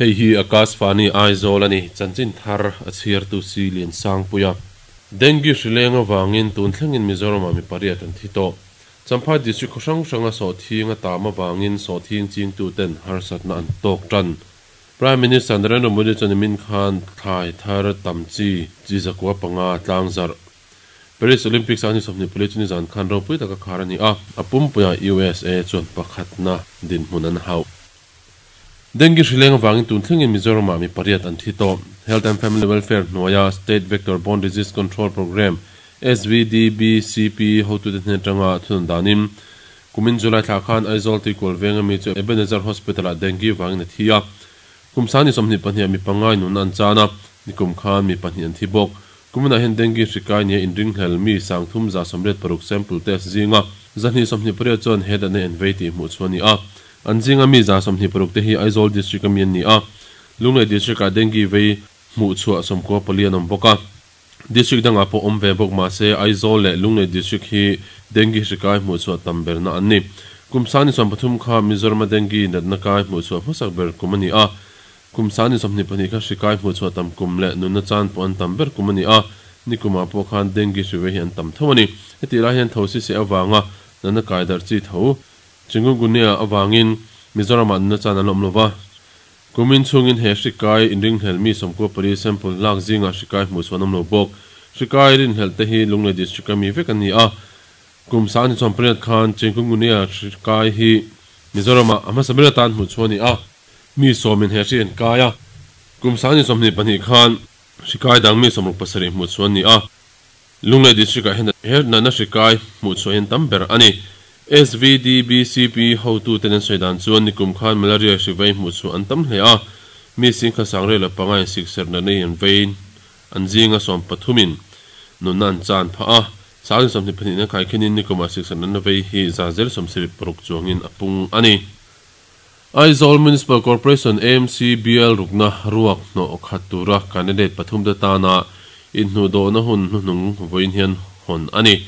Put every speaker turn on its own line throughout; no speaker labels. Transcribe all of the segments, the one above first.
Hei hi Akashvani Aizawl a ni, chanchin thar a chhiartu si Liansangpuia. Dengue hrileng avangin tun thlengin Mizoramah mi pariat an thi tawh. Champhai District khaw hrang hranga sawhthing a tam avangin sawhthing chingtuten harsatna an tawk tan. Prime Minister Narendra Modi chuan nimin khan thlai thar tam chi chi 905 tlangzarh. Paris Olympics a ni 24 chu nizan khan ropui taka khar a ni a, a pumpuiah USA chuan pakhatna dinhmun an hauh. Dengue hrileng avangin tun thlengin Mizoramah mi pariat an thi tawh. Health and Family Welfare hnuaia State Vector Borne Disease Control Programme, SVDBCP, hotute hnen atanga thunun danin, kumin July thla khan Aizawl Tuikual venga mi chu Ebenezer Hospital-ah dengue vangin a thi a. Kum sani 22 ah mi pangai nunna an chan a, nikum khan mi pahnih an thi bawk. Kuminah hian dengue hri kai nia inringhlel mi 3186 sample test zinga 228 chuan he natna en vei tih hmuh chu a ni a. An zinga mi 26 te hi Aizawl District a mi an ni a, Lunglei District ah dengue vei hmuh chhuah 94 an awm bawk a. District dangah pawh awm ve bawk mah se Aizawl leh Lunglei District hi dengue hri kai hmuh chhuah tam berna an ni. Kum 33 kha Mizorama dengue natna kai hmuh chhuah hmasak ber kum a ni a. Kum 22 kha hri kai hmuh chhuah tam kum leh nunna chan pawh an tam ber kum a ni a, nikumah pawh khan dengue hri vei hi an tam tho a ni. Hetih lai hian thosi seh avanga natna kai darh chi tho Chikungunya avangin Mizoramah nunna chan an awm lo va. Kumin chhungin he hri kai inringhlel mi 94 sample lak zingah hri kai hmuh chhuah an awm lo bawk. Hri kai rinhlelh te hi Lunglei District a mi vek an ni a. Kum 28 khan Chikungunya hri kai hi Mizoramah a hmasa ber atan hmuh chhuah a ni a. Mi sawmin he hri an kai a. Kum 22 khan hri kai dang mi 67 hmuh chhuah an ni a. Lunglei District ah hian he natna hri kai hmuh chhuah hian tam ber a ni. SVDBCP hotuten an sawi dan chuan nikum khan malaria hri vei hmuh chhuah an tam hle a, mi singkhat sangrel leh panga in sikserh natna hi an vein an zinga sawmpathumin nunna an chan phah a, 22 an kai khenin nikumah sikserh natna vei hi 76% chuangin a pung a ni. Aizawl Municipal Corporation, AMC, bial rukna ruak hnawh khat tura candidate pathum te tana inhnuhdawhna hun hnuhnung vawiin hian hawn a ni.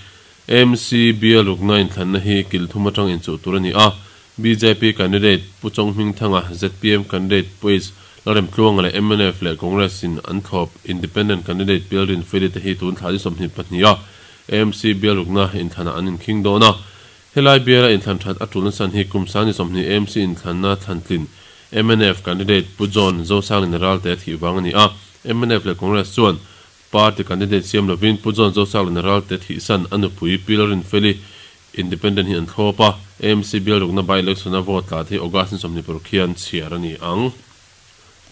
AMC bial rukna inthlanna hi kil thum atang inchuh tur a ni a, bjp candidate Pu Chonghmingthanga, zpm candidate Pu H Lalremtluanga leh mnf leh Congress in an thlawp Independent candidate Pialrin Feli te hi tun thla ni 22 a AMC bial rukna inthlanah an inkhing dawn a. Helai biala inthlan that a tul nasan hi kum 30 AMC inthlanna thlantlin mnf candidate Pu John Zosanglin Ralte a thih vang a ni a. Mnf leh Congress chuan party candidate siam lovin Pu John Zosanglin Ralte thihsan a nupui Pi Lalrinfeli Independent hi an thlawp a. AMC bial rukna by election a vote tla te hi August ni 26 khian chhiar a ni ang.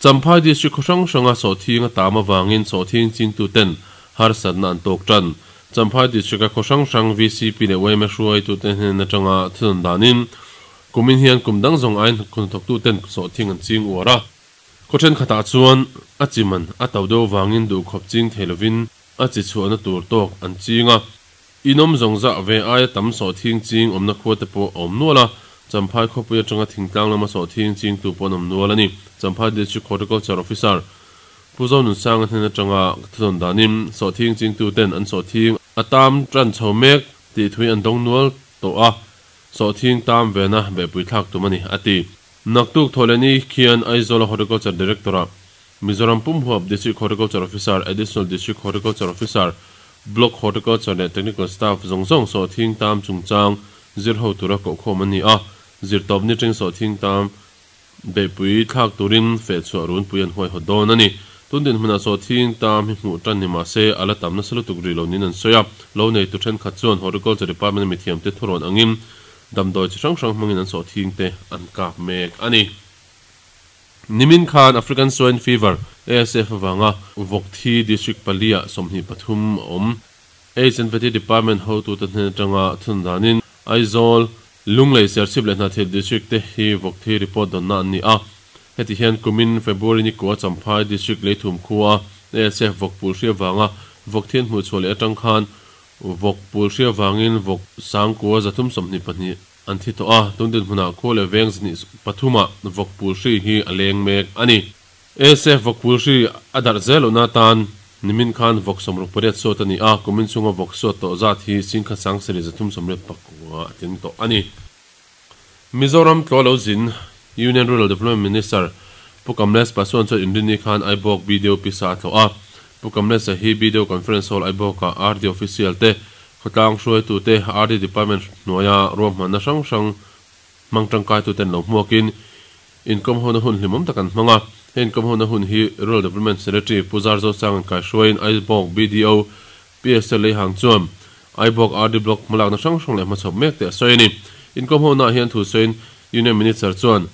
Champhai District khaw hrang hranga sawhthing a tam avangin sawhthing chingtuten harsatna an tawk tan. Champhai District a khaw hrang hrang VCP leh yma hruaitute hnen atanga thunawn danin kumin hian kum dang zawng aiin hnathawktuten sawhthing an ching uar a. Khaw thenkhatah chuan a chi man a to deuh avangin duhkhawp ching thei lovin a chi chhuahna tur tawk an ching a. Inawm zawng zah ve aia tam sawhthing ching awmna khua te pawh a awm nual a, Champhai khawpui atanga thingtlang lama sawhthing chingtu pawh an awm nual a ni. Champhai District Horticulture Officer Pu Zonunsanga hnen atanga thudawn danin sawhthing chingtu ten an sawhthing a tam tan chho mek tih thui an dawng nual tawh a, sawhthing tam vena behpui thlak tum a ni, a ti. Naktuk thawhlehni khian Aizawl-a Horticulture Director-ah Mizoram pum huap District Horticulture Officer, Additional District Horticulture Officer, Block Horticulture leh Technical Staff zawng zawng sawhthing tam chungchang zir ho tura kohkhawm an ni a, zirtawp ni teng sawhthing tam beihpui thlak turin fehchhuah runpui an huaihawt dawn a ni. Tun dinhmunah sawhthing tam hi hmuh tan ni mah se a la tam nasa lutuk rih lo niin an sawi a, lo neitu thenkhat chuan Horticulture Department a mithiamte thurawn angin damdawi chi hrang hrang hmangin an sawhthing te an kap mek a ni. Nimin khan African Swine Fever, ASF, avanga vawk thi District pali ah 23 a awm. Aids and Vety Department hotute hnen atanga thun danin Aizawl, Lunglei, Serchhip leh Hnathil District te hi vawk thi report dawnna an ni a. Heti hian kumin February ni kua Champhai District leithum khua ASF vawk pul hri avanga vawk thi an hmuh chhuah leh atang khan vawk pul hri avangin vawk sangkua 322 An thi tawh a, tun dinhmunah khua leh veng 23 ah vawk pul hri hi a leng mek a ni. ASF vawk pul hri a darh zel lohna atan nimin khan vawk 68 suat a ni a, kumin chhunga vawk suat tawh zat hi 17,389 a tling tawh a ni. Mizoram tlaw lo zin Union Rural Development Minister Pu. Pu Kamlesh Paswan chuan Inrinni khan Aibawk BDO pisa a tlawh a. Pu Kamlesh-a hi BDO Conference Hall Aibawk-ah RD Official te, khawtlang hruaitute, RD Department hnuaia ruahmanna hrang hrang hmang tangkaituten lo hmuakin inkawm hona hun hlimawm tak an hmang a. He inkawm hona hun hi Rural Development Secretary Pu Zarzo Sang inkaihruaiin Aibawk BDO PSL Leihang chuan Aibawk RD Block hmalakna hrang hrang leh hmachhawp mek te a sawi a ni. Inkawm honaah hian thu sawiin Union Minister chuan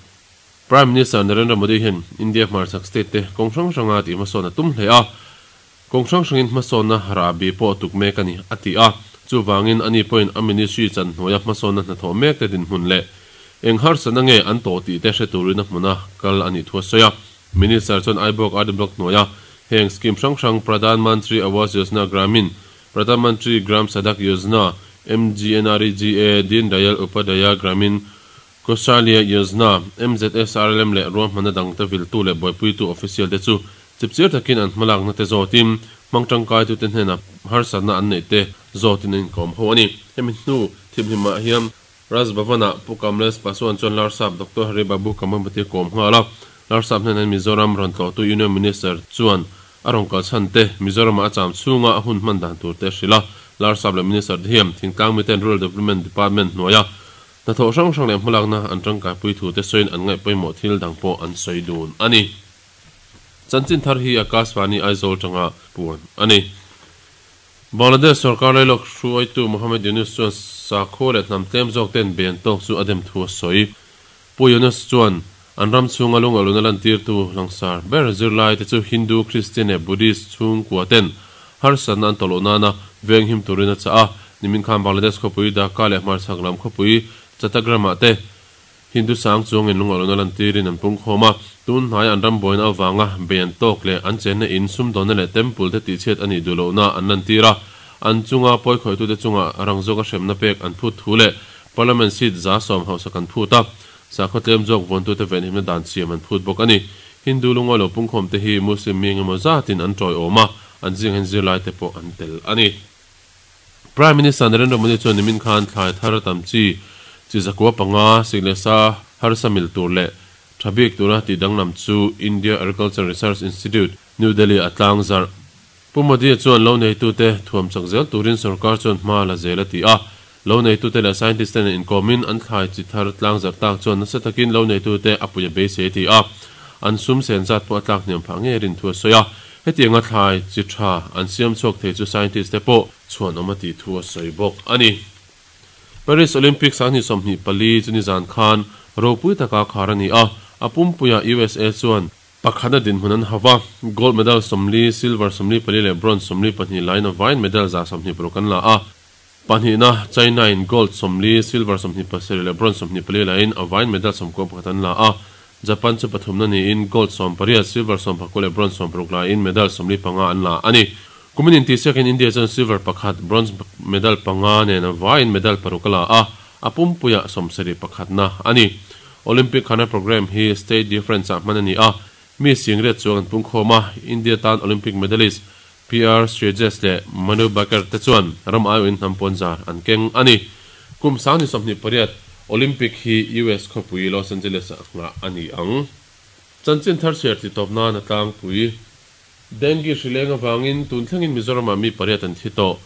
Prime Minister Narendra Modi hian India hmarchhak state te kawng hrang hranga tih hmasawn a tum hle a, kawng hrang hrangin hmasawnna rahbi pawh tuk mek a ni, a ti a. Chuvangin ani pawhin a ministry chan hnuaia hmasawnna hnathawh mek te dinhmun leh eng harsatna nge an tawh tih te hre turin a hmuna kal a nih thu a sawi a. Minister chuan Aibawk RD Block hnuaia heng scheme hrang hrang Pradhan Mantri Awas Yojana Gramin, Pradhan Mantri Gram Sadak Yojana, MGNREGA, Deen Dayal Upadhyaya Gramin Kaushalya Yojana, MZSRLM leh ruahmanna dangte viltu leh buaipuitu official te chu chipchiar takin an hmalakna te zawtin hmang tangkaitute hnenah harsatna an neih te zawtin an inkawm ho a ni. Hemi hnu thimhlimah hian Raj Bhavan-ah Pu Kamlesh Paswan chuan Larsap Doctor Hari Babu Kambhampati a kawm nghal a. Larsap hnenah Mizoram rawn tlawhtu Union Minister chuan a rawn kal chhan te, Mizoramah a cham chhunga a hun hman dan tur te a hrilh a. Larsap leh Minister te hian thingtlang miten Rural Development Department hnuaia Hnathawh hrang hrang leh hmalakna an tangkaipui thu te sawiin an ngaih pawimawh thil dang pawh an sawi dun a ni. Chanchin thar hi Akashvani Aizawl tanga puan a ni. Bangladesh sorkar lailawk hruaitu Mohammed Yunus chuan sakhua leh hnam tlem zawk ten ben tawk chu a dem thu a sawi. Pu Yunus chuan an ram chhunga lungaluna lantirtu langsar ber zirlai te chu Hindu, Christian leh Buddhist chhungkua ten harsatna an tawlh nana venghim turin a chah a. Nimin khan Bangladesh khawpui Dhaka leh hmarchhak lam khawpui Chattagram-ah te Hindu sang chuangin lungaluna lantirin an pungkhawm a. Tun hnaia an ram buaina avanga bei an tawk leh an chenna in sumdawnna leh temple te tihchhiat a nih duh lohna an lantir a. An chunga pawikhawitute chunga rang zawka hremna pek an phut thu leh Parliament seat 110 hausak an phut a. Sakhaw tlem zawk vuantute venhimna dan siam an phut bawk a ni. Hindu lungawi lo pungkhawm te hi Muslim mi engemaw zatin an tawiawm a, an zingah hian zirlai te pawh an tel a ni. Prime Minister Narendra Modi chuan nimin khan thlai thar tam chi chi 95 sik leh sa harsa mil tur leh tha bik tura tih danglam chu India Agriculture Research Institute, New Delhi a tlang zarh. Pu Modi chuan lo neitute thuam chak zel turin sorkar chuan hma la zel a ti a. Lo neitute leh scientist te nen inkawmin an thlai chi thar tlang zarh tak chuan nasa takin lo neitute a pui a beisei a ti a. An sum sen zat pawh a tlak hniam phah ngei rin thu a sawi a. Hetianga thlai chi tha an siam chhuak thei chu scientist te pawh chhuanawm a tih thu a sawi bawk a ni. Paris Olympics 2024 chu nizan khan ropui taka khar a ni a, a pumpuiah USA chuan Pakhatna dinhmun an hauh a, gold medal 40, silver 44 leh bronze 42 laiin a vaiin medal 126 an la a. Pahnihna, China-in gold 40, silver 27 leh bronze 24 laiin a vaiin medal 91 an la a. Japan chu pathumna niin gold 18, silver 19 leh bronze 60 laiin medal 45 an la a ni. Kumin intihsiakin India chuan silver pakhat, bronze medal panga nen a vaiin medal paruk a la a, a pumpuiah 71na a ni. Olympic khana programme hi State Difference-ah hman a ni a, mi singriat chuang an pungkhawm a, India tan Olympic medalist PR Sreejesh leh Manu Bhaker te chuan ram aiawhin hnam pawnzar an keng a ni. Kum 2028 Olympic hi US khawpui Los Angeles-ah nghah a ni ang. Chanchin thar chhiar ti tawp nan a tlangpui. Dengue hrileng avangin tun thlengin Mizoramah mi pariat an thi tawh.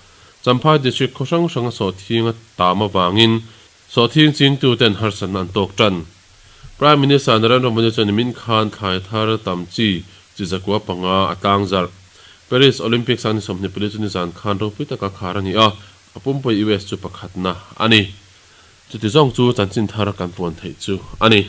Champhai District khaw hrang hranga sawhthing a tam avangin Sawhthing chingtuten harsatna an tawk tan. Prime Minister Narendra Modi chuan nimin khan thlai thar tam chi chi 95 a tlang zarh. Paris Olympics 2024 chu nizan khan ropui taka khar a ni a, a pumpui US chu pakhatna a ni. Chuti zawng chu chanchin thar kan puan theih chu a ni.